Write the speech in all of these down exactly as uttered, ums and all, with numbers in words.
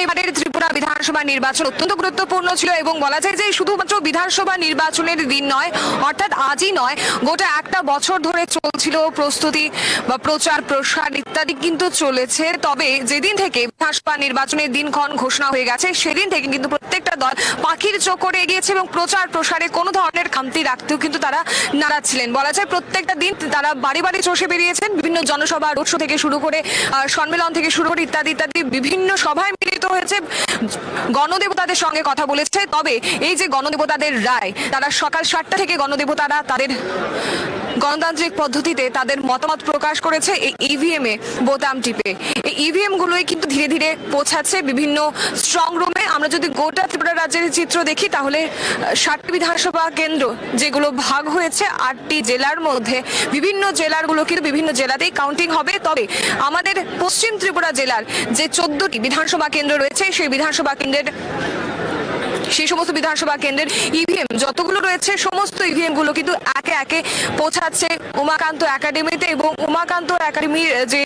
এবারের ত্রিপুরা বিধানসভা নির্বাচন অত্যন্ত গুরুত্বপূর্ণ ছিল এবং বলা যায় যে শুধুমাত্র বিধানসভা নির্বাচনের দিন নয়, অর্থাৎ আজই নয়, গোটা একটা বছর ধরে চলছিল প্রস্তুতি বা প্রচার প্রসার ইত্যাদি কিন্তু চলেছে। তবে যেদিন থেকে বিধানসভা নির্বাচনের দিনক্ষণ ঘোষণা হয়ে গেছে, সেদিন থেকে কিন্তু প্রত্যেকটা দল পাখির চোখ করে এগিয়েছে এবং প্রচার প্রসারে কোনো ধরনের খামতি রাখতেও কিন্তু তারা নারাজ ছিলেন। বলা যায় প্রত্যেকটা দিন তারা বাড়ি বাড়ি চষে বেরিয়েছেন, বিভিন্ন জনসভা, রোড শো থেকে শুরু করে, আহ, সম্মেলন থেকে শুরু করে ইত্যাদি ইত্যাদি বিভিন্ন সভায় মিলিত হয়েছে, গণদেবতাদের সঙ্গে কথা বলেছে। তবে এই যে গণদেবতাদের রায়, তারা সকাল সাতটা থেকে গণদেবতারা তাদের গণতান্ত্রিক পদ্ধতিতে তাদের মতামত প্রকাশ করেছে এই ইভিএম এ বোতাম টিপে। এই ইভিএম গুলোই কিন্তু ধীরে ধীরে পৌঁছাচ্ছে বিভিন্ন স্ট্রং রুমে। আমরা যদি গোটা ত্রিপুরা রাজ্যের চিত্র দেখি, তাহলে আহ, সাতটি বিধানসভা কেন্দ্র, যেগুলো ভাগ হয়েছে আটটি জেলার মধ্যে, বিভিন্ন জেলারগুলো কিন্তু বিভিন্ন জেলাতেই কাউন্টিং হবে। তবে আমাদের পশ্চিম ত্রিপুরা জেলার যে চোদ্দটি বিধানসভা কেন্দ্র রয়েছে, সেই বিধানসভা কেন্দ্রের সেই সমস্ত বিধানসভা কেন্দ্রের ইভিএম যতগুলো রয়েছে, সমস্ত ইভিএম গুলো কিন্তু একে একে পৌঁছাচ্ছে উমাকান্ত একাডেমিতে এবং উমাকান্ত একাডেমির যে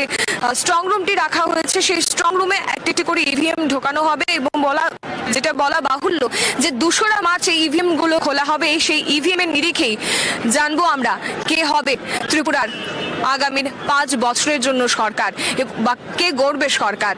স্ট্রং রুমটি রাখা হয়েছে, সেই স্ট্রং রুমে একটি একটি করে ইভিএম ঢোকানো হবে এবং বলা যেটা বলা বাহুল্য যে দোসরা মার্চ এই ইভিএম গুলো খোলা হবে। সেই ইভিএম এর নিরিখেই জানবো আমরা কে হবে ত্রিপুরার আগামী পাঁচ বছরের জন্য সরকার এব-, বা কে গড়বে সরকার।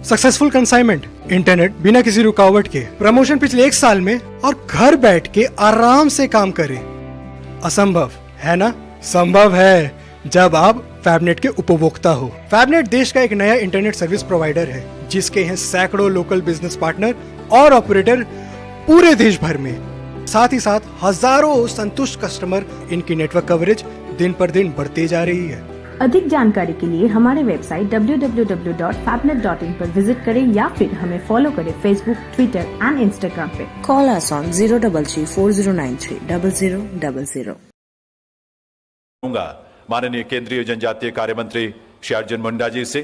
सक्सेसफुल कंसाइनमेंट, इंटरनेट बिना किसी रुकावट के, प्रमोशन पिछले एक साल में और घर बैठ के आराम से काम करें। असंभव है ना? संभव है, जब आप फैबनेट के उपभोक्ता हो। फैबनेट देश का एक नया इंटरनेट सर्विस प्रोवाइडर है, जिसके हैं सैकड़ों लोकल बिजनेस पार्टनर और ऑपरेटर पूरे देश भर में। साथ ही साथ हजारों संतुष्ट कस्टमर, इनकी नेटवर्क कवरेज दिन पर दिन बढ़ती जा रही है। अधिक जानकारी के लिए हमारे website W W W dot फैबनेट डॉट इन पर विजिट करें या फिर हमें फॉलो करें Facebook, Twitter and Instagram पे। Call us on zero double three four zero nine three double zero double zero। माननीय केंद्रीय जनजातीय कार्य मंत्री श्री अर्जुन मुंडा जी से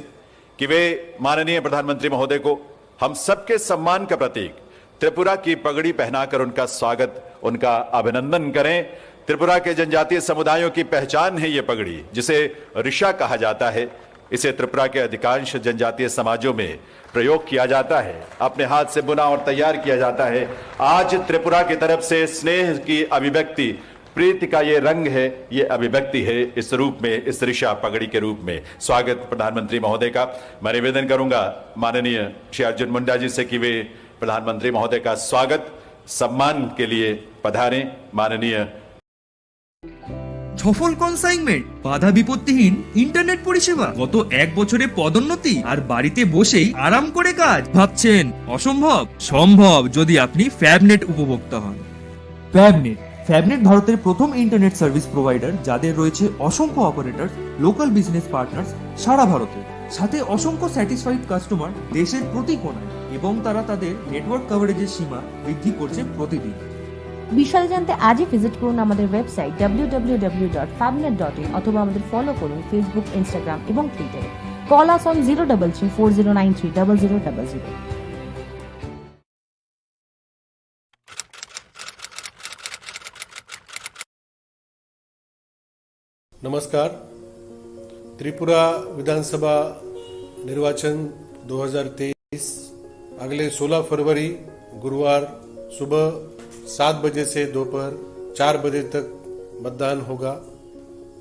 कि वे माननीय प्रधानमंत्री महोदय को हम सबके सम्मान का प्रतीक त्रिपुरा की पगड़ी पहनाकर उनका स्वागत, उनका अभिनंदन करें। त्रिपुरा के जनजातीय समुदायों की पहचान है ये पगड़ी, जिसे रिशा कहा जाता है। इसे त्रिपुरा के अधिकांश जनजातीय समाजों में प्रयोग किया जाता है, अपने हाथ से बुना और तैयार किया जाता है। आज त्रिपुरा की तरफ से स्नेह की अभिव्यक्ति, प्रीति का ये रंग है, ये अभिव्यक्ति है इस रूप में, इस रिशा पगड़ी के रूप में। स्वागत प्रधानमंत्री महोदय का। मैं निवेदन करूंगा माननीय श्री अर्जुन मुंडा जी से कि वे प्रधानमंत्री महोदय का स्वागत सम्मान के लिए पधारें। माननीय সফল কনসাইনমেন্ট, বাধা বিপত্তিহীন ইন্টারনেট পরিষেবা, গত এক বছরে পদোন্নতি আর বাড়িতে বসেই আরাম করে কাজ। ভাবছেন অসম্ভব? সম্ভব, যদি আপনি ফ্যাবনেট উপভোক্তা হন। ফ্যাবনেট ফ্যাবনেট ভারতের প্রথম ইন্টারনেট সার্ভিস প্রোভাইডার, যাদের রয়েছে অসংখ্য অপারেটর, লোকাল বিজনেস পার্টনার্স সারা ভারতে, সাথে অসংখ্য স্যাটিসফাইড কাস্টমার দেশের প্রতি কোণায়, এবং তারা তাদের নেটওয়ার্ক কভারেজের সীমা বৃদ্ধি করছে প্রতিদিন। বিশদে জানতে আজই ভিজিট করুন আমাদের website W W W dot ফ্যাবনেট ডট ইন অথবা আমাদের ফলো করুন ফেসবুক, ইনস্টাগ্রাম এবং টুইটারে। Call us on zero double three four zero nine three double zero double zero. नमस्कार। त्रिपुरा विधानसभा निर्वाचन दो हज़ार तेईस, अगले सोलह फरवरी, गुरुवार, सुबह सात बजे से दोपहर चार बजे तक मतदान होगा।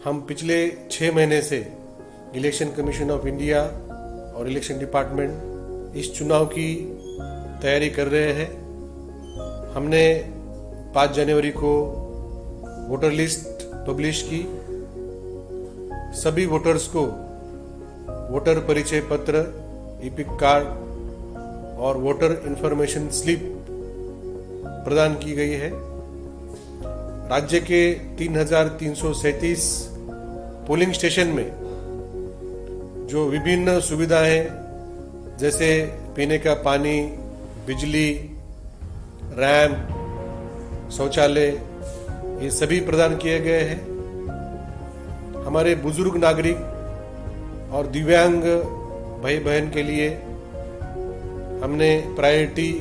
हम पिछले छः महीने से इलेक्शन कमीशन ऑफ इंडिया और इलेक्शन डिपार्टमेंट इस चुनाव की तैयारी कर रहे हैं। हमने पाँच जनवरी को वोटर लिस्ट पब्लिश की। सभी वोटर्स को वोटर परिचय पत्र, ईपिक कार्ड और वोटर इंफॉर्मेशन स्लिप प्रदान की गई है। राज्य के तीन हज़ार तीन सौ सैंतीस पोलिंग स्टेशन में जो विभिन्न सुविधाएं, जैसे पीने का पानी, बिजली, रैंप, शौचालय, ये सभी प्रदान किए गए हैं। हमारे बुजुर्ग नागरिक और दिव्यांग भाई बहन के लिए हमने प्रायोरिटी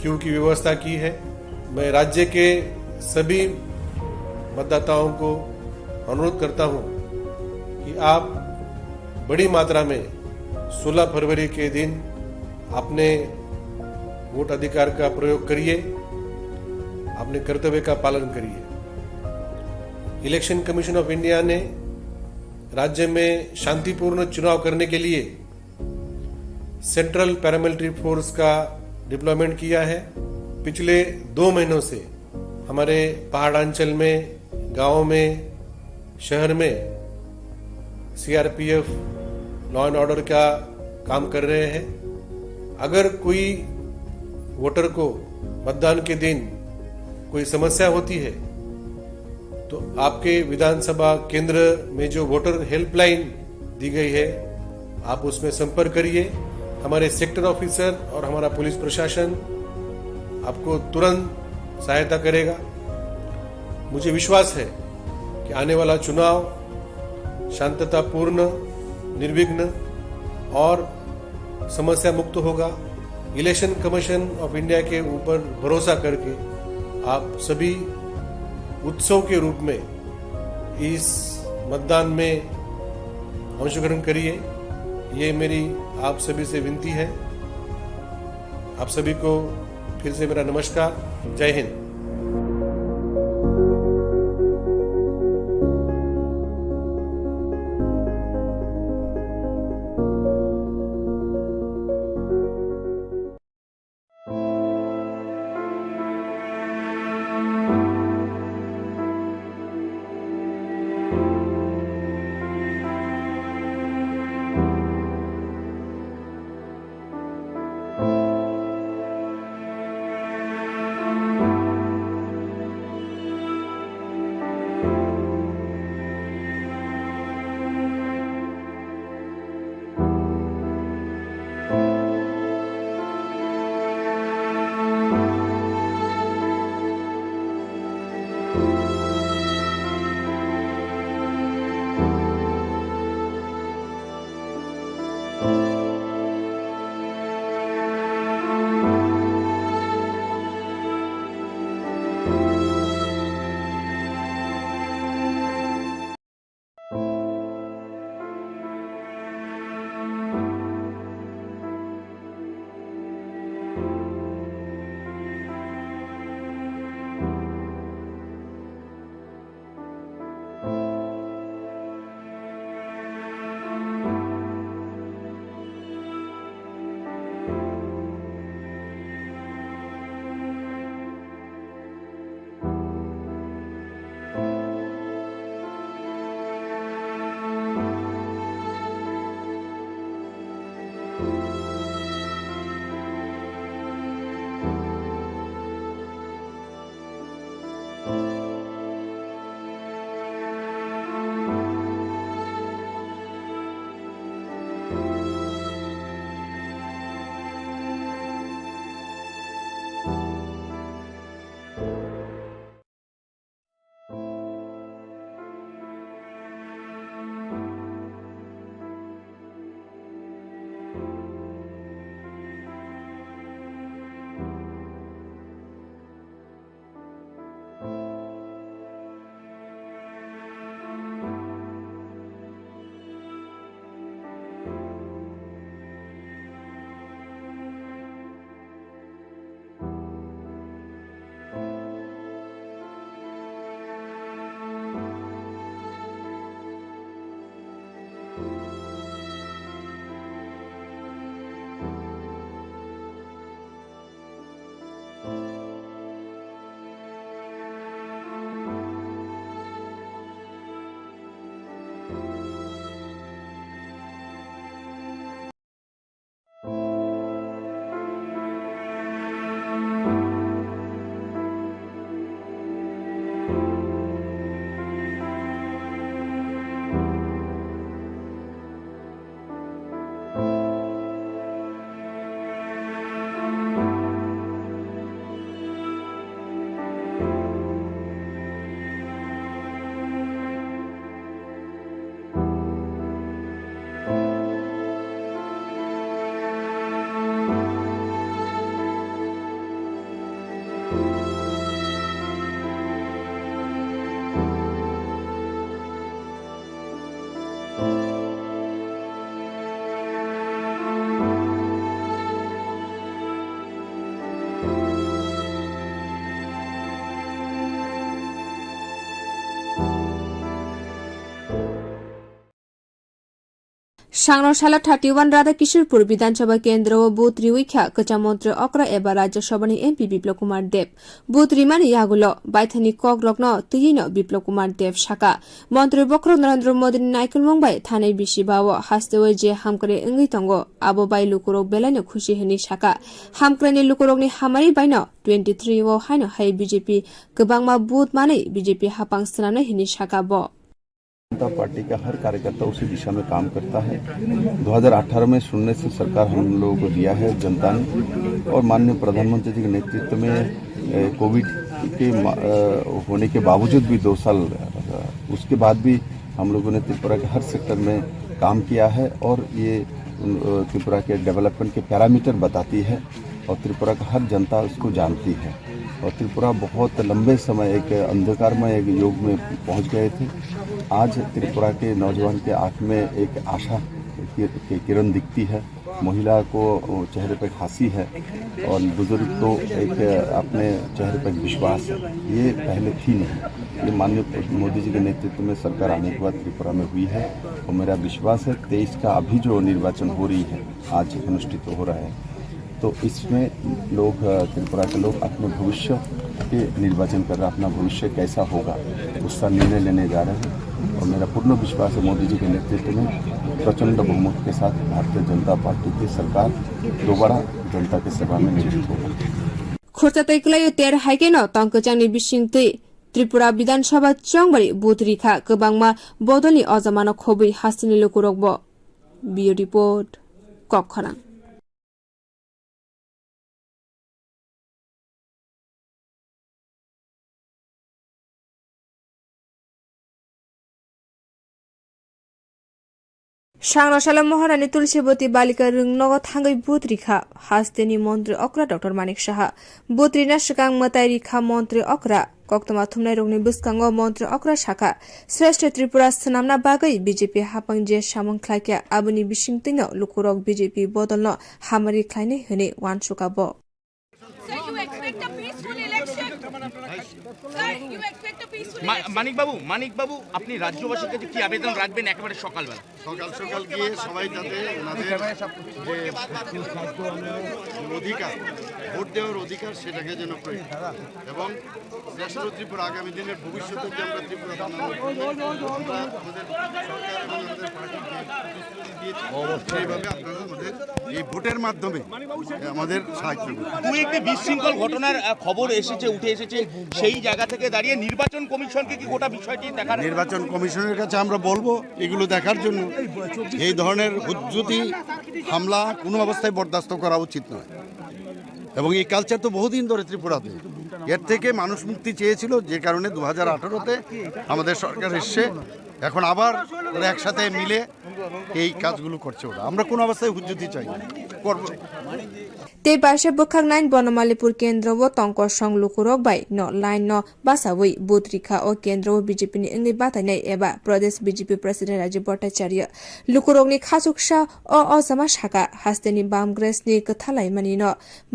क्यू की व्यवस्था की है। मैं राज्य के सभी मतदाताओं को अनुरोध करता हूं कि आप बड़ी मात्रा में सोलह फरवरी के दिन अपने वोट अधिकार का प्रयोग करिए, अपने कर्तव्य का पालन करिए। इलेक्शन कमीशन ऑफ इंडिया ने राज्य में शांतिपूर्ण चुनाव करने के लिए सेंट्रल पैरामिलिट्री फोर्स का डिप्लॉयमेंट किया है। पिछले दो महीनों से हमारे पहाड़ांचल में, गांवों में, शहर में सीआरपीएफ लॉ एंड ऑर्डर का काम कर रहे हैं। अगर कोई वोटर को मतदान के दिन कोई समस्या होती है, तो आपके विधानसभा केंद्र में जो वोटर हेल्पलाइन दी गई है, आप उसमें संपर्क करिए। हमारे सेक्टर ऑफिसर और हमारा पुलिस प्रशासन आपको तुरंत सहायता करेगा। मुझे विश्वास है कि आने वाला चुनाव शांततापूर्ण, निर्विघ्न और समस्या मुक्त होगा। इलेक्शन कमीशन ऑफ इंडिया के ऊपर भरोसा करके आप सभी उत्सव के रूप में इस मतदान में अंशग्रहण करिए, ये मेरी आप सभी से विनती है। आप सभी को फिर से मेरा नमस्कार। जय Hind. Sangno salo thirty one Radha Kishorpur Bidhan Sabha kendro o booth riwi kha kwcham montri okra eba Rajya Sabhani M P Biplab Kumar Deb. Booth rimani yagulo baithani kokrokno twiwino Biplab Kumar Deb saka, montri bokhorok Narendra Modini naikolmung bai thanai bisi bao haste o je hamkrai wngwi tongo, abo bai lukurok belaino khusi hwnwi saka. Hamkraini lukurokni hamari baino twenty three o haino hai B J P kwbangma booth manwi B J P hapang swnamnai hwnwi saka bo. जनता पार्टी का हर कार्यकर्ता उसी दिशा में काम करता है। दो हज़ार अठारह में शून्य से सरकार हम लोगों को दिया है जनता ने, और माननीय प्रधानमंत्री जी के नेतृत्व में, ए, कोविड के मा-, अ, होने के बावजूद भी दो साल, अ, उसके बाद भी हम लोगों ने त्रिपुरा के हर सेक्टर में काम किया है, और ये, अ, त्रिपुरा के डेवलपमेंट के पैरामीटर बताती है। और त्रिपुरा का हर जनता उसको जानती है। और त्रिपुरा बहुत लंबे समय एक अंधकारमय एक युग में पहुंच गए थे। आज त्रिपुरा के नौजवान के आंख में एक आशा की, की किरण दिखती है। महिला को चेहरे पर हंसी है और बुजुर्ग को एक अपने चेहरे पर विश्वास है। ये पहले थी नहीं। ये माननीय मोदी जी के नेतृत्व में सरकार आने के बाद त्रिपुरा में हुई है और मेरा विश्वास है तेईस का अभी जो निर्वाचन हो रही है, आज अनुष्ठित हो रहा है, तो इसमें लोग, अ, त्रिपुरा के लोग अपने भविष्य के निर्वाचन कर रहे हैं, अपना भविष्य कैसा होगा, उसका निर्णय लेने जा रहे हैं। और मेरा पूर्ण विश्वास है, मोदी जी के नेतृत्व में प्रचंड बहुमत के साथ भारतीय जनता पार्टी की सरकार दोबारा जनता की सेवा में नियुक्त होगा। Khorcha tei kwlaio ter hai khe no tong kwchangni bisingtwi Tripura Bidhan Sabha chongbari booth rikha, kwbangma bodolni ojamano khobwi hasteni lukurokbo. Bureau Report, Kokkhorang. Sangno salo Mohanani Tulsiboti Balika Rwng nogo thangwi booth rikha hasteni montri okra Doctor Manik Saha. Booth rina swkang mwtai rikha montri okra. Koktwma thumnairokni bwskango montri okra sakha, Sreshto Tripura swnamna bagwi B J P hapang je samung khlaikha, aboni bisingtwino lukurok B J P bodolno hamari khlainai hwnwi uansukha bo. Sir, you expect a peaceful election? Sir, you expect a peaceful মা-, election? মানিক বাবু, মানিক বাবু, আপনি রাজ্যবাসীর কাছে কি আবেদন রাখবেন একেবারে সকালবেলা? সকাল সকাল গিয়ে সবাই যাতে ওনাদের যে অধিকার, ভোট দেওয়ার অধিকার, সেটাকে যেন প্রয়োগ করে। এবং শ্রেষ্ঠ ত্রিপুরা, আগামী দিনের ভবিষ্যতে যে আমরা ত্রিপুরা বানানোর জন্য আমরা আমাদের সরকার এবং আমাদের পার্টির যে প্রতিশ্রুতি দিয়েছি, সেইভাবে আপনারা আমাদের এই ভোটের মাধ্যমে আমাদের সাহায্য করুন। দু একটি বিশৃঙ্খল ঘটনার, আহ, খবর এসেছে, উঠে এসেছে, সেই জায়গা থেকে দাঁড়িয়ে নির্বাচন কমিশনকে কি গোটা বিষয়টি দেখার? নির্বাচন কমিশনের কাছে আমরা বলবো এগুলো দেখার জন্য। এই ধরনের হুজ্জুতি হামলা কোনো অবস্থায় বরদাস্ত করা উচিত নয়। এবং এই কালচার তো বহুদিন ধরে ত্রিপুরাতে, এর থেকে মানুষ মুক্তি চেয়েছিল, যে কারণে দু হাজার আঠারোতে আমাদের সরকার এসছে। এখন আবার ওরা একসাথে মিলে এই কাজগুলো করছে। ওরা, আমরা কোনো অবস্থায় হুজ্জুতি চাই না, করবো। Tei baisa bwkhak nine Bonomalipur kendro o tongkosong lukurok bai no line no basawi booth rikha. O kendro o B J P ni wngwi batainai eba Pradesh B J P President Rajiv Bhattacharya lukurokni khachuksa o ojama saka, hasteni bam grass ni kwthalaimani no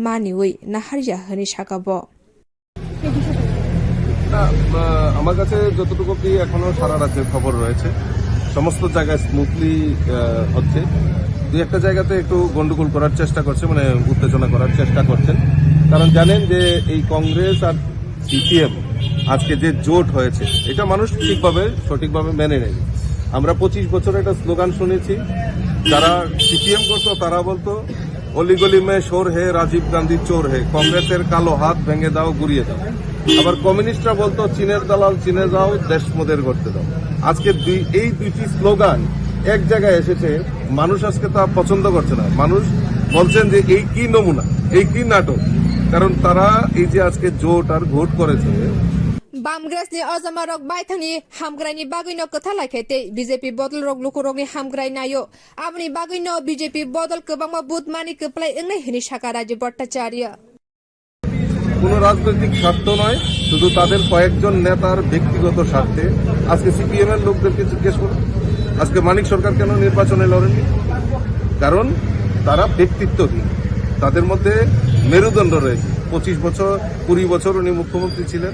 maniwi naharya hwnwi saka bo. না, আহ, আমার কাছে যতটুকু অবধি এখনো সারা রাজ্যের খবর রয়েছে, সমস্ত জায়গায় স্মুথলি, আহ, হচ্ছে। দুই একটা জায়গাতে একটু গন্ডগোল করার চেষ্টা করছে, মানে উত্তেজনা করার চেষ্টা করছেন। কারণ জানেন যে এই কংগ্রেস আর সিপিএম আজকে যে জোট হয়েছে, এটা মানুষ ঠিকভাবে, সঠিকভাবে মেনে নেয়নি। আমরা পঁচিশ বছর একটা স্লোগান শুনেছি, যারা সিপিএম করতো তারা বলতো, "অলি গলি মে শোর হে, রাজীব গান্ধী চোর হে, কংগ্রেসের কালো হাত ভেঙে দাও, গুড়িয়ে দাও।" আবার কমিউনিস্টরা বলতো, "চীনের দালাল চীনে যাও, দেশ মোদের গড়তে দাও।" আজকে দুই, এই দুইটি স্লোগান এক জায়গায় এসেছে, মানুষ আজকে তা পছন্দ করছে না। মানুষ বলছেন যে এই কি নমুনা, এই কি নাটক, কারণ তারা এই যে আজকে জোট আর ভোট করেছে। Bamgres ni ojama rok baithang ni hamgrai ni bagwi no kwtha lai khe tei B J P bodol rok luku rok ni hamgrai naio. Aboni bagwi no B J P bodol kwbangma budmani kwplai wngnai hwnwi sakha Rajiv Bhattacharya. কোনো রাজনৈতিক স্বার্থ নয়, শুধু তাদের কয়েকজন নেতার ব্যক্তিগত স্বার্থে। আজকে সিপিএম এর লোকদেরকে জিজ্ঞেস করুন, আজকে মানিক সরকার কেন নির্বাচনে লড়েননি? কারণ তারা ব্যক্তিত্বহীন, তাদের মধ্যে মেরুদণ্ড রয়েছে। পঁচিশ বছর, কুড়ি বছর উনি মুখ্যমন্ত্রী ছিলেন,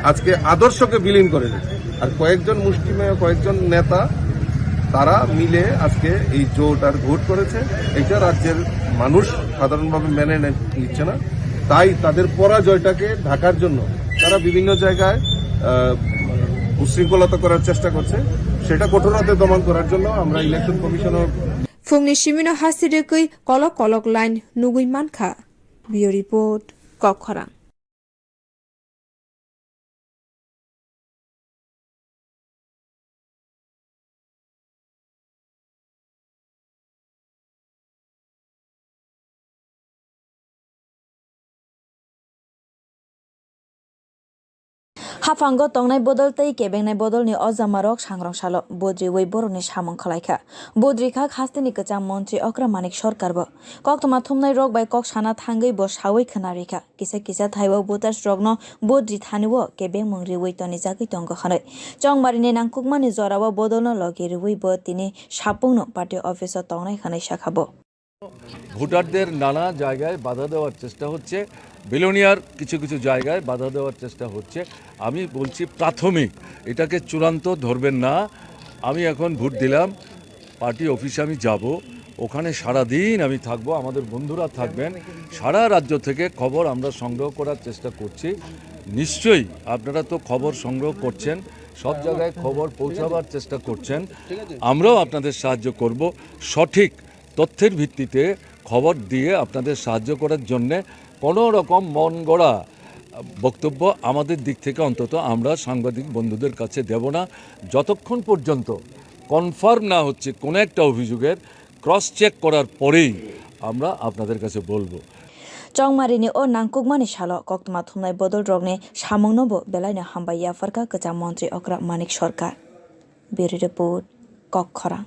আজকে আদর্শকে বিলীন করে দিয়েছে। আর কয়েকজন মুষ্টিমেয়, কয়েকজন নেতা, তারা মিলে আজকে এই জোট আর ভোট করেছে। এটা রাজ্যের মানুষ সাধারণভাবে মেনে নে-, নিচ্ছে না। তাই তাদের পরাজয়টাকে ঢাকার জন্য তারা বিভিন্ন জায়গায়, আহ, উচ্ছৃঙ্খলতা করার চেষ্টা করছে। সেটা কঠোর হাতে দমন করার জন্য আমরা ইলেকশন কমিশনও Phungni simino hasti rwgwi kolok kolok line nugwi mankha. Bureau Report, Kokkhorang. Haphango tongnai bodol tei kebengnai bodolni o jamarok sangrong salo budriwi borokni samung khlaikha. Budri kha hasteni kwcham montri Okra Manik Sarkar bo. Koktwma thumnai rok bai kok sana thangwi bo sawi khna rikha. Kisa kisa thaibo voters rokno budri thani o kebengmung riwi tonijagwi tongo hwnwi. Chongmarini nangkukmani jorao bodolno logi riwi bo tini sapungno party office o tongnai hwnwi sakha bo. ভোটারদের নানা জায়গায় বাধা দেওয়ার চেষ্টা হচ্ছে, বিলোনিয়ার কিছু কিছু জায়গায় বাধা দেওয়ার চেষ্টা হচ্ছে। আমি বলছি প্রাথমিক, এটাকে চূড়ান্ত ধরবেন না। আমি এখন ভোট দিলাম, পার্টি অফিসে আমি যাব, ওখানে সারা দিন আমি থাকব, আমাদের বন্ধুরা থাকবেন, সারা রাজ্য থেকে খবর আমরা সংগ্রহ করার চেষ্টা করছি। নিশ্চয়ই আপনারা তো খবর সংগ্রহ করছেন, সব জায়গায় খবর পৌঁছাবার চেষ্টা করছেন, আমরাও আপনাদের সাহায্য করব। সঠিক তথ্যের ভিত্তিতে খবর দিয়ে আপনাদের সাহায্য করার জন্যে কোনো রকম মন গড়া বক্তব্য আমাদের দিক থেকে অন্তত আমরা সাংবাদিক বন্ধুদের কাছে দেব না, যতক্ষণ পর্যন্ত কনফার্ম না হচ্ছে কোনো একটা অভিযোগের, ক্রস চেক করার পরেই আমরা আপনাদের কাছে বলবো। Chongmarini o nangkukmani salo koktwma thumnai bodol rokni samungno bo belaino hambai yapharkha kwcham montri Okra Manik Sarkar. Bureau Report, Kokkhorang.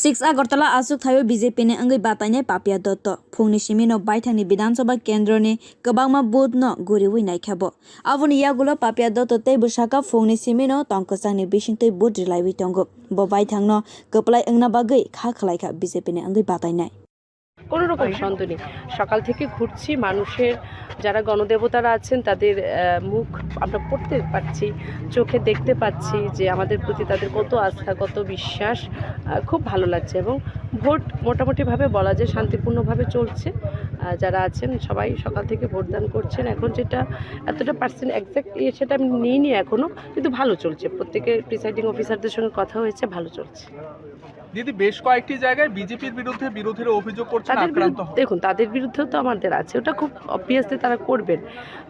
Six Agartala achuk thaio B J P ni wngwi batainai Papia Dotto. Phungni simino baithangni Bidhan Sabha kendroni kwbangma booth no guriwi naikha bo. Aboni yagulo Papia Dotto tei bwsaka phungni simino tong kwchangni bisingtwi booth rilaiwi tongo. Bo baithangno kwplai wngna bagwi kha khwlaikha B J P ni wngwi batainai. কোনো রকম সন্দেহ নেই। সকাল থেকে ঘুরছি, মানুষের যারা গণদেবতারা আছেন তাদের, আহ, মুখ আমরা পড়তে পারছি, চোখে দেখতে পাচ্ছি যে আমাদের প্রতি তাদের কত আস্থা, কত বিশ্বাস। আহ, খুব ভালো লাগছে এবং ভোট মোটামুটিভাবে বলা যায় শান্তিপূর্ণভাবে চলছে। আহ, যারা আছেন সবাই সকাল থেকে ভোটদান করছেন। এখন যেটা এতটা পার্সেন্ট এক্স্যাক্ট ইয়ে সেটা আমি নিইনি এখনো, কিন্তু ভালো চলছে। প্রত্যেকে প্রিসাইডিং অফিসারদের সঙ্গে কথা হয়েছে, ভালো চলছে। দিদি, বেশ কয়েকটি জায়গায় বিজেপির বিরুদ্ধে বিরোধীরা অভিযোগ করছেন তাদের আক্রান্ত বিরুদ্ধে, হন। দেখুন, তাদের বিরুদ্ধেও তো আমাদের আছে, ওটা খুব অবভিয়াসলি তারা করবেন।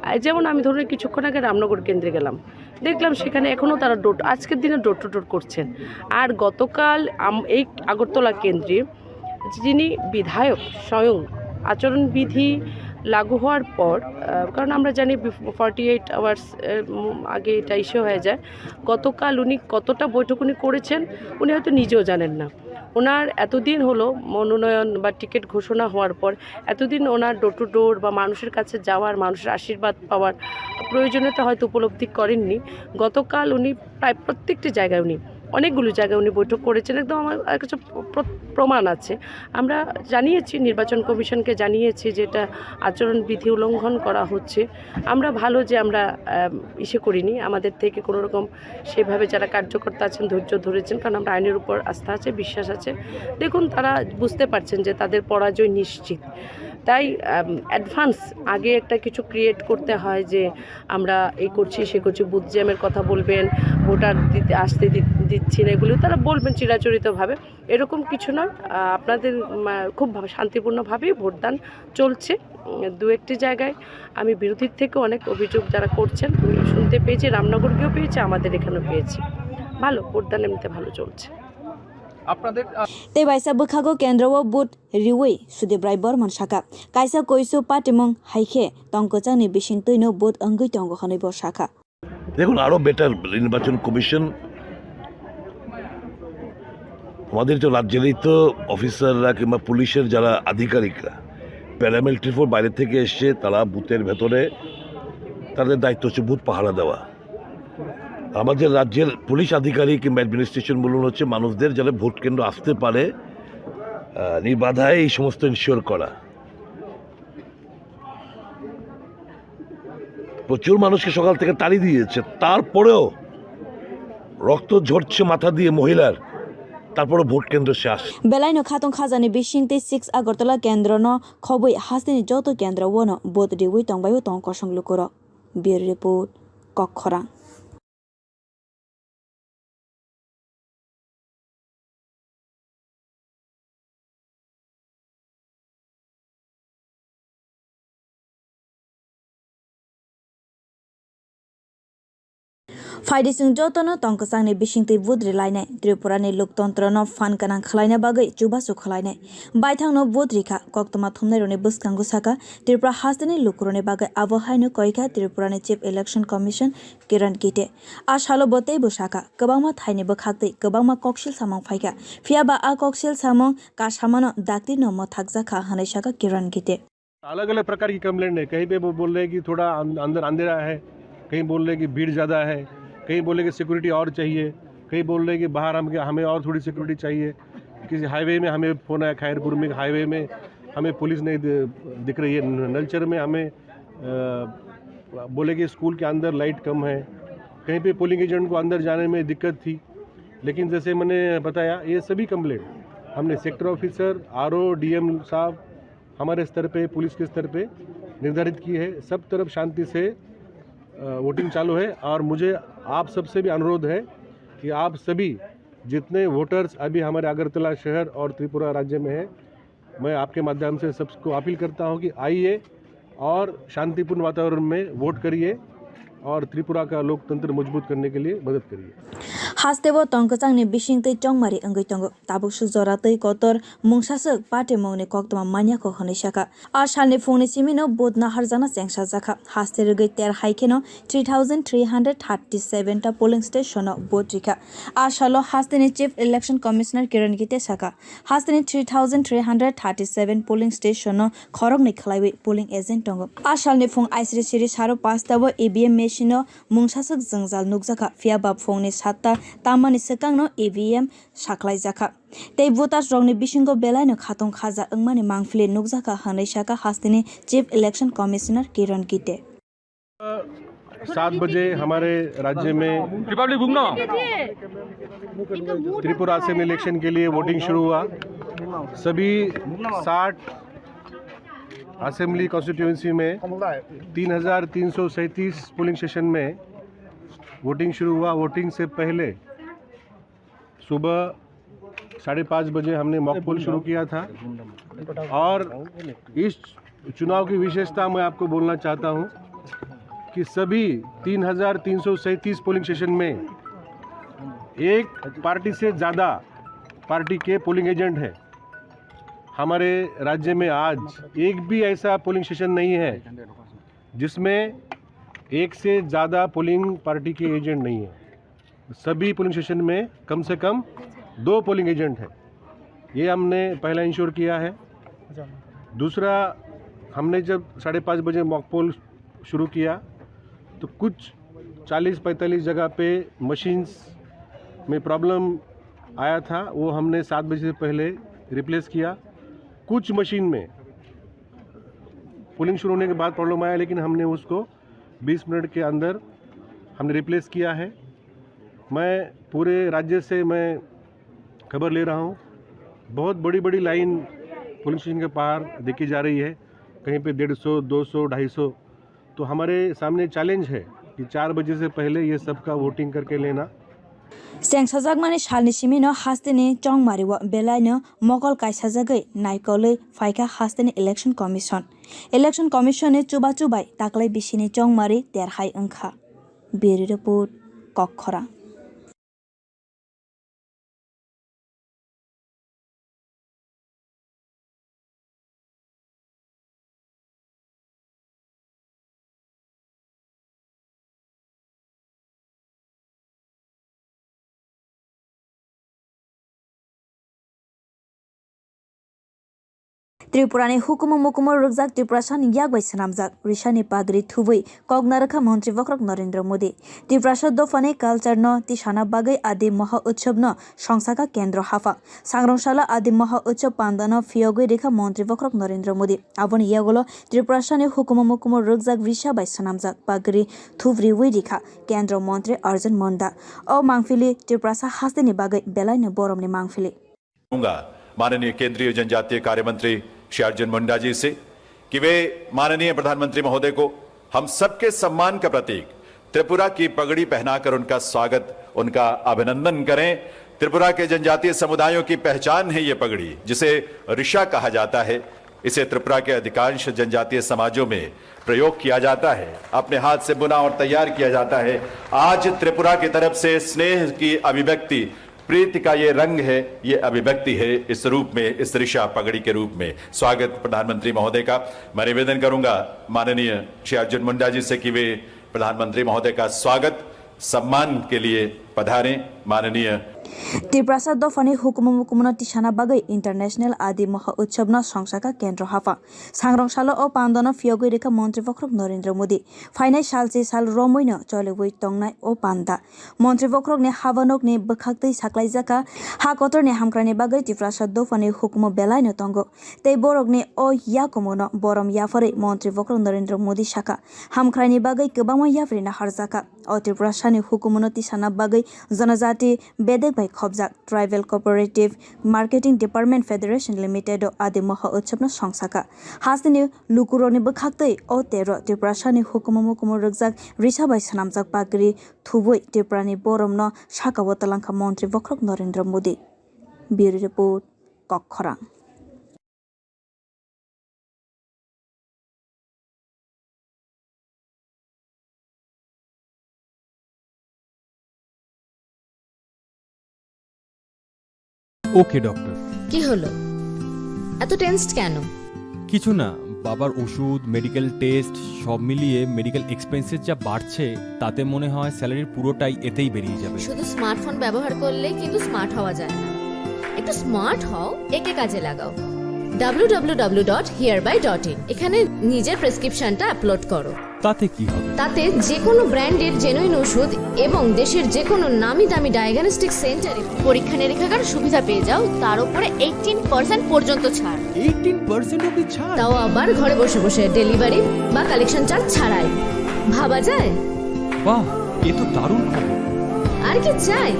আর যেমন আমি ধরুন কিছুক্ষণ আগে রামনগর কেন্দ্রে গেলাম, দেখলাম সেখানে এখনও তারা ডোর, আজকের দিনে ডোর টু ডোর করছেন। আর গতকাল আম-, এই আগরতলা কেন্দ্রে যিনি বিধায়ক স্বয়ং আচরণবিধি লাগু হওয়ার পর, আহ, কারণ আমরা জানি বিফ-, ফর্টি এইট আওয়ার্স এর, উম, আগে এটা ইস্যু হয়ে যায়। গতকাল উনি কতটা বৈঠক উনি করেছেন, উনি হয়তো নিজেও জানেন না। ওনার এতদিন হলো মনোনয়ন বা টিকিট ঘোষণা হওয়ার পর এতদিন ওনার ডোর টু ডোর বা মানুষের কাছে যাওয়ার, মানুষের আশীর্বাদ পাওয়ার প্রয়োজনীয়তা হয়তো উপলব্ধি করেননি। গতকাল উনি প্রায় প্রত্যেকটি জায়গায় উনি অনেকগুলো জায়গায় উনি বৈঠক করেছেন, একদম আমার কাছে প্র-, প্রমাণ আছে। আমরা জানিয়েছি, নির্বাচন কমিশনকে জানিয়েছি যে এটা আচরণবিধি উল্লঙ্ঘন করা হচ্ছে। আমরা ভালো যে আমরা, আম, ইসে করিনি, আমাদের থেকে কোনো রকম সেভাবে যারা কার্যকর্তা আছেন ধৈর্য ধরেছেন, কারণ আমরা আইনের উপর আস্থা আছে, বিশ্বাস আছে। দেখুন, তারা বুঝতে পারছেন যে তাদের পরাজয় নিশ্চিত। তাই, আম, অ্যাডভান্স আগে একটা কিছু ক্রিয়েট করতে হয় যে আমরা এই করছি, সে করছি, বুথ জ্যামের কথা বলবেন, ভোটার দিতে আসতে দি-, দিচ্ছি না, এগুলো তারা বলবেন চিরাচরিতভাবে। এরকম কিছু নয়, আহ, আপনাদের, উম, আহ, খুব ভাবে, শান্তিপূর্ণভাবেই ভোটদান চলছে। উম, দু একটি জায়গায় আমি বিরোধীর থেকে অনেক অভিযোগ যারা করছেন, উম, শুনতে পেয়েছি, রামনগর গিয়েও পেয়েছি, আমাদের এখানেও পেয়েছি। ভালো, ভোটদান এমনিতে ভালো চলছে। আপনাদের, আহ, Tei waisa bwkhago kendro o vote riwi Sudip Rai Borman sakha, kaisa koisu patimung hai khe tong kwchangni bisingtwino vote wngwi tongo hwnwi bo sakha. দেখুন, আরও বেটার নির্বাচন কমিশন। আমাদের তো রাজ্যেরই তো অফিসাররা কিংবা পুলিশের যারা আধিকারিকরা, প্যারামিলিটারি ফোর্স বাইরে থেকে এসছে, তারা বুথের ভেতরে তাদের দায়িত্ব হচ্ছে বুথ পাহারা দেওয়া। আমাদের রাজ্যের পুলিশ আধিকারিক কিংবা অ্যাডমিনিস্ট্রেশন বলুন, হচ্ছে মানুষদের যারা ভোট কেন্দ্র আসতে পারে, আহ, নির্বাধায় এই সমস্ত এনশিওর করা। প্রচুর মানুষকে সকাল থেকে তাড়ি দিয়েছে, তারপরেও রক্ত ঝরছে মাথা দিয়ে মহিলার, তারপরে ভোট কেন্দ্র সে আসছে। Belaino khatong khajani bisingtwi six Agartala kendrono khobwi hasteni joto kendro-ono vote riwi tongbaio tong kosong lukurok. Bureau Report, Kokkhorang. Phaidi chwng jotono tong kwchangni bisingtwi vote rilainai, Tripurani loktontrono phan gwnang khwlaina bagwi chubachu khwlainai. Baithangno vote rikha, koktwma thumnairokni bwskango sakha, Tripura hasteni lukurokni bagwi abo haino koikha Tripurani Chief Election Commission Kiran Gite. A salo bo teibo sakha, kwbangma thaini bwkhaktwi kwbangma koksil samung phaikha, phiya ba a koksil samung kasamano dakti no mwthakjakha hwnwi sakha Kiran Gite. अलग अलग प्रकार की कंप्लेंट है। कहीं पे वो बोल रहे हैं कि थोड़ा अं-, अंदर अंधेरा है, कहीं बोल रहे हैं कि भीड़ ज़्यादा है, कहीं बोल रहे हैं कि सिक्योरिटी और चाहिए, कहीं बोल रहे हैं कि बाहर हम, हमें और थोड़ी सिक्योरिटी चाहिए। किसी हाईवे में हमें फ़ोन आया, खैरपुर में हाईवे में हमें पुलिस नहीं दि-, दिख रही है। न-, नलचर में हमें, अ, बोले कि स्कूल के अंदर लाइट कम है, कहीं पे पोलिंग एजेंट को अंदर जाने में दिक्कत थी। लेकिन जैसे मैंने बताया, ये सभी कंप्लेंट हमने सेक्टर ऑफिसर, आरओ, डीएम साहब, हमारे स्तर पे, पुलिस के स्तर पे निर्धारित की है। सब तरफ शांति से, अ, वोटिंग चालू है और मुझे आप सबसे भी अनुरोध है कि आप सभी जितने वोटर्स अभी हमारे अगरतला शहर और त्रिपुरा राज्य में हैं, मैं आपके माध्यम से सबको अपील करता हूँ कि आइए और शांतिपूर्ण वातावरण में वोट करिए और त्रिपुरा का लोकतंत्र मजबूत करने के लिए मदद करिए। Hasteo tong kwchangni bisingtwi chongmari wngwi tongo. Tabuk suk jora twi kotor mungsaswk patimungni koktwma manya kho hwnwi sakha. A salni phungni simino vote naharjakna chengsajakha. Haste rwgwi ter hai kheno three thousand three hundred thirty seven ta polling station-o vote rikha. A salo hasteni Chief Election Commissioner Kiran Gite sakha, hasteni three thousand three hundred thirty seven polling station-o khoroknwi khwlaiwi polling agent tongo. A salni phung aisri siri saro pasta-o E V M machine-o mungsaswk jwngjal nukjakha, phiya ba phungni satta tammani swkangno E V M sakhlaijakha. Tei voters rokni bisingo belaino khatong khaja wngmani mangpili nukjakha hwnwi sakha hasteni Chief Election Commissioner Kiran Gite. सात बजे हमारे राज्य में Republic book न Tripura assembly election के लिए वोटिंग शुरू हुआ। सभी साठ असेंबली कॉन्स्टिट्यूएंसी में तीन हज़ार तीन सौ सैंतीस पोलिंग स्टेशन में वोटिंग शुरू हुआ। वोटिंग से पहले सुबह साढ़े पाँच बजे हमने मॉक पोल शुरू किया था और इस चुनाव की विशेषता मैं आपको बोलना चाहता हूं कि सभी तीन हज़ार तीन सौ सैंतीस पोलिंग स्टेशन में एक पार्टी से ज़्यादा पार्टी के पोलिंग एजेंट हैं। हमारे राज्य में आज एक भी ऐसा पोलिंग स्टेशन नहीं है जिसमें एक से ज़्यादा पोलिंग पार्टी के एजेंट नहीं है। सभी पोलिंग स्टेशन में कम से कम दो पोलिंग एजेंट हैं। ये हमने पहला इंश्योर किया है। दूसरा, हमने जब साढ़े पाँच बजे मॉक पोल शुरू किया तो कुछ चालीस पैंतालीस जगह पे मशीन्स में प्रॉब्लम आया था, वो हमने सात बजे से पहले रिप्लेस किया। कुछ मशीन में पोलिंग शुरू होने के बाद प्रॉब्लम आया, लेकिन हमने उसको बीस मिनट के अंदर हमने रिप्लेस किया है। मैं पूरे राज्य से मैं खबर ले रहा हूँ, बहुत बड़ी बड़ी लाइन पोलिंग स्टेशन के बाहर देखी जा रही है, कहीं पे डेढ़ सौ, दो सौ, ढाई सौ। तो हमारे सामने चैलेंज है कि चार बजे से पहले ये सबका वोटिंग करके लेना। Chengsajakmani salni simino hasteni chongmario belaino mokol kaisajagwi naikolwi phaikha hasteni Election Commission. Election Commission ni chubachu bai taklai bisini chongmari terhai wngkha. Bureau Report, Kokkhorang. Tripurani hukumu mukumu rwkjak Tiprasani yak bai swnamjak Risani pagri thubui kok narwkha Montri Bokhorok Narendra Modi. Tiprasa dophani culture no tisana bagwi Adi Moha Utsav no songsaka kendro haphang. Sangrong salo Adi Moha Utsav panda no phiyogwi rikha Montri Bokhorok Narendra Modi. Aboni yagulo Tiprasani hukumu mukumu rwkjak Risa bai swnamjak pagri thubriwi rikha Kendro Montri Arjun Munda. O mangphili Tiprasa hasteni bagwi belaino boromni mangphili. करूंगा माननीय केंद्रीय जनजातीय कार्य मंत्री श्री अर्जुन मुंडा जी से कि वे माननीय प्रधानमंत्री महोदय को हम सबके सम्मान का प्रतीक त्रिपुरा की पगड़ी पहनाकर उनका स्वागत, उनका अभिनंदन करें। त्रिपुरा के जनजातीय समुदायों की पहचान है ये पगड़ी, जिसे रिशा कहा जाता है। इसे त्रिपुरा के अधिकांश जनजातीय समाजों में प्रयोग किया जाता है, अपने हाथ से बुना और तैयार किया जाता है। आज त्रिपुरा की तरफ से स्नेह की अभिव्यक्ति, प्रीति का ये रंग है, ये अभिव्यक्ति है इस रूप में, इस रिशा पगड़ी के रूप में। स्वागत प्रधानमंत्री महोदय का। मैं निवेदन करूंगा माननीय श्री अर्जुन मुंडा जी से कि वे प्रधानमंत्री महोदय का स्वागत सम्मान के लिए पधारें, माननीय। Tiprasa dophani hukumu mukumuno tisana bagwi International Adi Moha Utsav no songsaka kendro haphang. Sangrong salo o panda no phiyogwi rikha Montri Bokhorok Narendra Modi. Phainai salchi sal romwi no choliwi tongnai o panda. Montri Bokhorokni habanokni bwkhaktwi saklaijaka ha kotorni hamkraini bagwi Tiprasa dophani hukumu belaino tongo. Tei borokni o yakumu no borom yapharwi Montri Bokhorok Narendra Modi sakha, hamkraini bagwi kwbangma yapri naharjakha. O Tiprasani hukumuno tisana bagwi Janajati bedek bai khobjak Tribal Cooperative Marketing Department Federation Limited o Adi Moha Utsav no songsaka. Hasteni lukurokni bwkhaktwi o tero Tiprasani hukumu mukumu rwkjak risa bai swnamjak pagri thubui Tiprani boromno sakao twlangkha Montri Bokhorok Narendra Modi. Bureau Report, Kokkhorang. ওকে ডক্টর। কি হলো? এত টেন্সড কেন? কিছু না, বাবার ওষুধ, medical test, সব মিলিয়ে মেডিকেল এক্সপেন্সেস যা বাড়ছে, তাতে মনে হয় স্যালারির পুরোটাই এতেই বেরিয়ে যাবে। শুধু স্মার্টফোন ব্যবহার করলে কিন্তু স্মার্ট হওয়া যায় না। একটু স্মার্ট হও, একে কাজে লাগাও। ডাব্লিউ ডাব্লিউ ডাব্লিউ ডট হিয়ারবাই ডট ইন, এখানে নিজের প্রেসক্রিপশনটা আপলোড করো। তাতে কি হবে? তাতে যে কোনো ব্র্যান্ডের জেনুইন ওষুধ এবং দেশের যে কোনো নামি দামি ডায়াগনস্টিক সেন্টারে পরীক্ষা নিরীক্ষার সুবিধা পেয়ে যাও, তার উপরে এইটিন পার্সেন্ট পর্যন্ত ছাড়। এইটিন পার্সেন্ট অবধি ছাড়? তাও আবার ঘরে বসে বসে, ডেলিভারি বা কালেকশন চার্জ ছাড়াই। ভাবা যায়? বাহ, এ তো দারুণ খবর। আর কি চাই?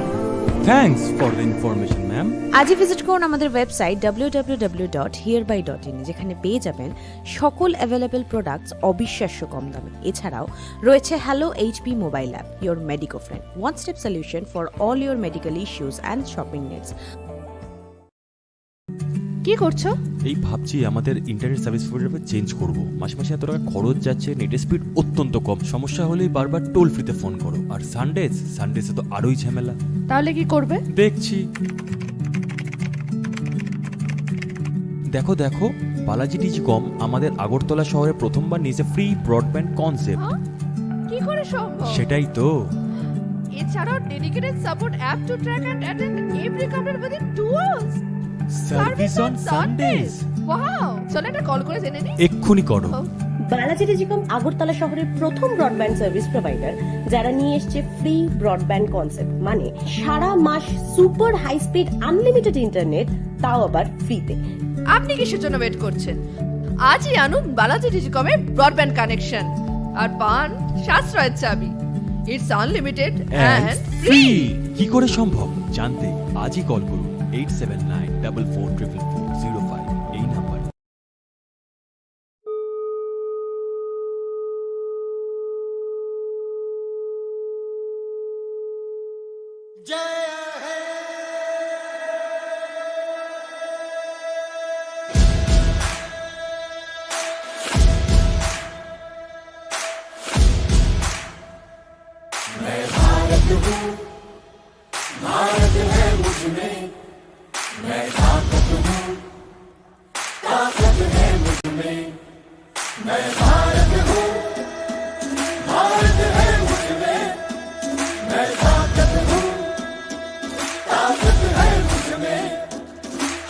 Thanks for the information, ma'am. আজই ভিজিট করুন আমাদের website W W W dot হিয়ারবাই ডট ইন, যেখানে পেয়ে যাবেন সকল অ্যাভেলেবল প্রোডাক্টস অবিশ্বাস্য কম দামে। এছাড়াও রয়েছে hello HP mobile app, your Medico friend, one step solution for all your medical issues and shopping needs. কি করছো? এই ভাবছি আমাদের ইন্টারনেট সার্ভিস প্রোভাইডার চেঞ্জ করব। মাসে মাসে এত টাকা খরচ যাচ্ছে, নেটের স্পিড অত্যন্ত কম, সমস্যা হলেই বারবার টোল ফ্রিতে ফোন করো। আর সানডেজ, সানডেজে তো আরোই ঝামেলা। তাহলে কি করবে? দেখছি। দেখো, দেখো, বালাজি টিচিকম আমাদের আগরতলা শহরে প্রথমবার নিয়েছে ফ্রি ব্রডব্যান্ড কনসেপ্ট। হ্যাঁ? কি করে সম্ভব? সেটাই তো। এছাড়াও dedicated support app to track and attend every complaint within two hours. Service on Sundays. Wow! চলো একটা কল করে জেনে নিই। এক্ষুনি করো। ও। বালাজি টেলিকম আগরতলা শহরের প্রথম ব্রডব্যান্ড সার্ভিস প্রোভাইডার, যারা নিয়ে এসছে ফ্রি ব্রডব্যান্ড কনসেপ্ট, মানে সারা মাস super high speed unlimited internet, তাও আবার ফ্রিতে। আপনি কিসের জন্য ওয়েট করছেন? আজই আনুন বালাজি টেলিকমে ব্রডব্যান্ড কানেকশন আর পান সাশ্রয়ের চাবি। It's unlimited and free. কি করে সম্ভব জানতে আজই কল করুন eight seven nine double four triple four zero five এই নাম্বারে।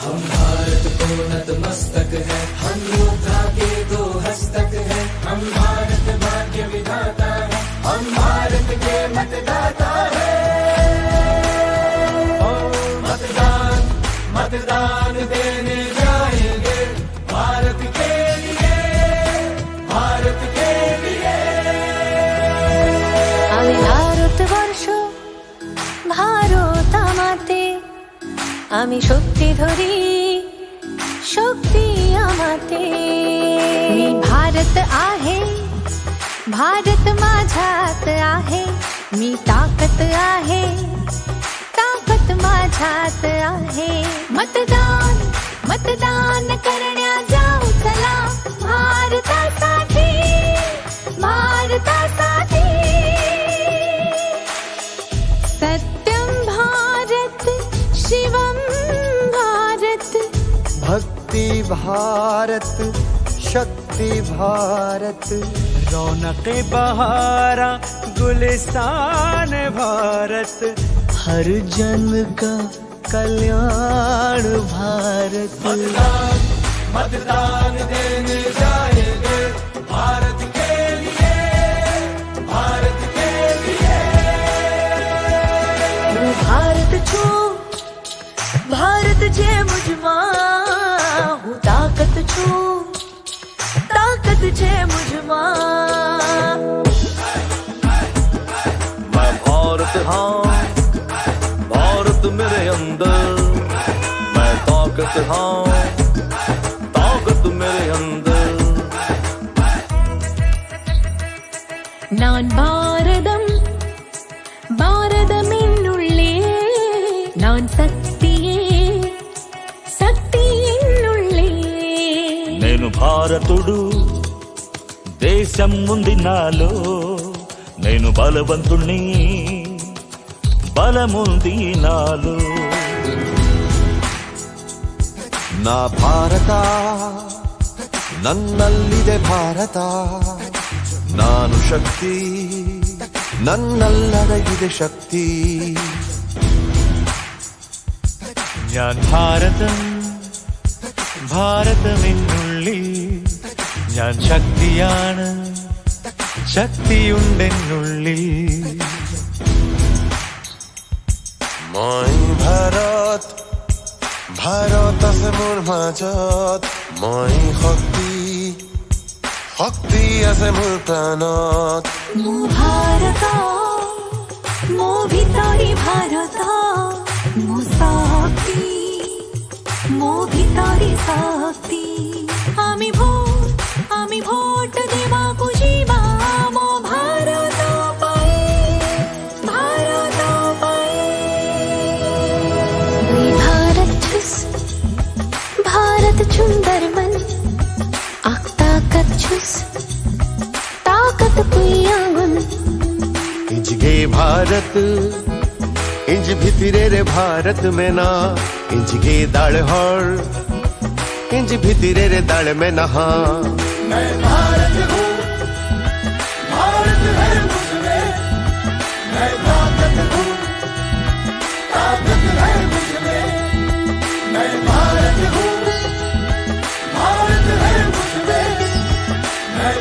हम भारत को नतमस्तक है, हम योद्धा के दो हस्तक है। हम भारत भाग्य विधाता है, हम भारत के मतदाता है। ओ मतदान, मतदान देने जाएंगे भारत के लिए, भारत के लिए। আমি ভারতবর্ষ, ভারত আমাতে, আমি শক্তি ধরি, शक्ती आमाते। मी भारत आहे, भारत माझ्यात आहे। मी ताकद आहे, ताकद माझ्यात आहे। मतदान, मतदान करण्या जाऊ चला, भारतासाठी, भारतासाठी। सत्यं भारत, शिवं भारत। भक्ति भारत, शक्ति भारत। रौनक बहारा, गुलिस्तान भारत। हर जन का कल्याण भारत। मतदान, मतदान देने जाएंगे भारत के लिए, भारत के लिए। म भारत छु, भारत छे मुझमा, हूँ ताकत छु, ताकत छे मुझमा। मैं भारत हाँ, भारत मेरे अंदर। मैं ताकत हाँ, ताकत मेरे अंदर। நான் பாரதம், பாரதம் என்னுள்ளே. நான் சக்தியே, சக்தி என்னுள்ளே. నేను భారతుడు, దేశం ఉంది నాలో. నేను బలవంతుణ్ణి, బలముంది నాలో. నా భారత, నన్నల్లిదే భారత. ನಾನು ಶಕ್ತಿ, ನನ್ನಲ್ಲಡಗಿದೆ ಶಕ್ತಿ. ഞാൻ ഭാരതം, ഭാരതം എന്നുള്ളിൽ. ഞാൻ ശക്തിയാണ്, ശക്തിയുണ്ടെന്നുള്ളിൽ. মই ভাৰত, ভাৰত আছে মোৰ মাজত। মই শক্তি, শক্তি আছে মোৰ প্ৰাণত। মো ভাৰত, মো ভিতৰি ভাৰত, মো শক্তি, মো ভিতৰি শক্তি। আমি ভোট, আমি ভোট দেবা খুজিবা মো ভাৰত পাই, ভাৰত পাই। मी भारत छुस, भारत छुंदर मन। आख ताकत छुस, ताकत पुयांगुन। इंजगे भारत, इंज भितरे रे भारत में ना। इंजगे दाल हर, इंज भितरे रे दाल में नहा। मैं भारत हूँ, भारत है मुझ में। मैं ताकत हूँ, ताकत है मुझ में। मैं भारत हूँ, भारत है मुझ में। मैं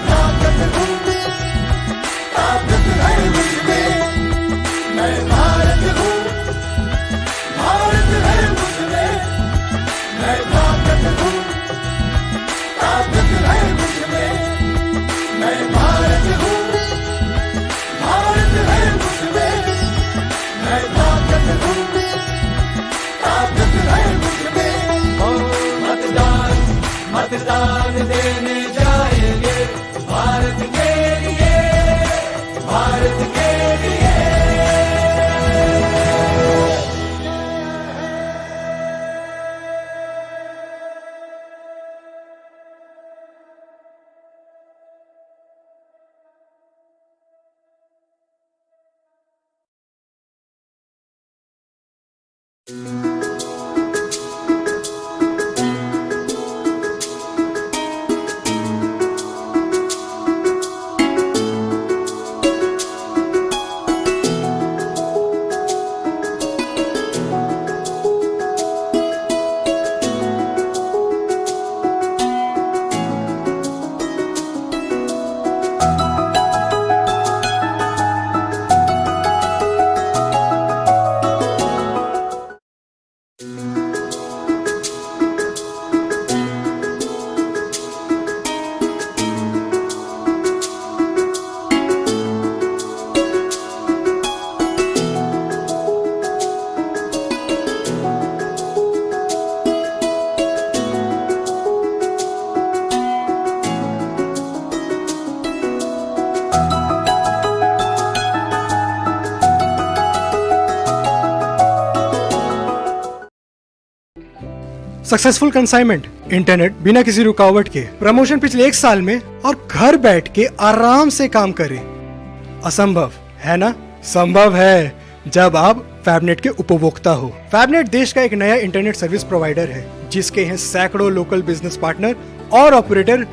सक्सेसफुल कंसाइनमेंट, इंटरनेट बिना किसी रुकावट के, प्रमोशन पिछले एक साल में और घर बैठ के आराम से काम करें। असंभव है ना? संभव है, जब आप फैबनेट के उपभोक्ता हो। फैबनेट देश का एक नया इंटरनेट सर्विस प्रोवाइडर है, जिसके हैं सैकड़ों लोकल बिजनेस पार्टनर और ऑपरेटर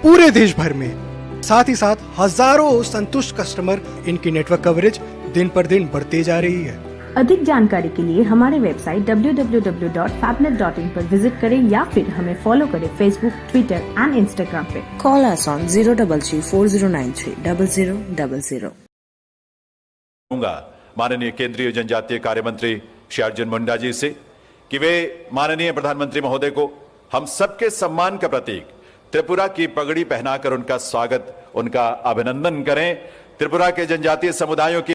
पूरे देश भर में। साथ ही साथ हजारों संतुष्ट कस्टमर। इनकी नेटवर्क कवरेज दिन पर दिन बढ़ती जा रही है। अधिक जानकारी के लिए हमारे website W W W dot फैबनेट डॉट इन पर विजिट करें या फिर हमें फॉलो करें Facebook, Twitter and Instagram पे। Call us on zero double three four zero nine three double zero double zero। दूंगा माननीय केंद्रीय जनजातीय कार्य मंत्री श्री अर्जुन मुंडा जी से कि वे माननीय प्रधानमंत्री महोदय को हम सबके सम्मान का प्रतीक त्रिपुरा की पगड़ी पहनाकर उनका स्वागत, उनका अभिनंदन करें। त्रिपुरा के जनजातीय समुदायों की